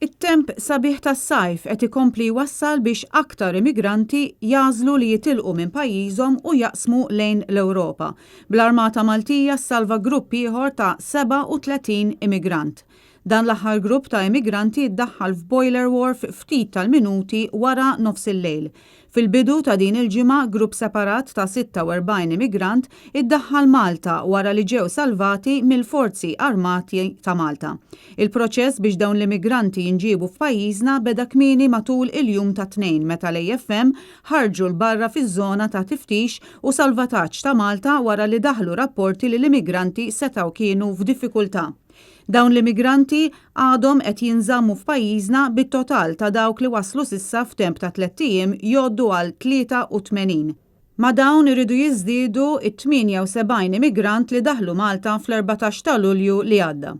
It-temp sabiħ tas-sajf qed ikompli jwassal biex aktar immigranti jagħżlu li jitilqu minn pajjiżhom u jaqsmu lejn l-Ewropa, bl-Armata Maltija ssalva grupp ieħor ta' 37 immigrant. Dan l-aħħar grupp ta' immigranti ddaħħal f'Boiler Wharf ftit tal-minuti wara nofsillejl. Fil-bidu ta' din il-ġimgħa, grupp separat ta' 46 immigrant iddaħħal Malta wara li ġew salvati mill-Forzi Armati ta' Malta. Il-proċess biex dawn l-immigranti jinġiebu f'pajjiżna beda kmieni matul il-jum tat-Tnejn meta l-AFM ħarġu 'l barra fiż-żona ta' tiftix u salvataġġ ta' Malta wara li daħlu rapporti li l-immigranti setgħu kienu f'diffikultà. Dawn l-immigranti għadhom qed jinżammu f'pajjiżna bit-total ta' dawk li waslu s'issa f'temp ta' tlett ijiem jgħoddu għal 83. Ma' dawn iridu jiżdiedu t-78 immigrant li daħlu Malta fl-14 ta' Lulju li għadda.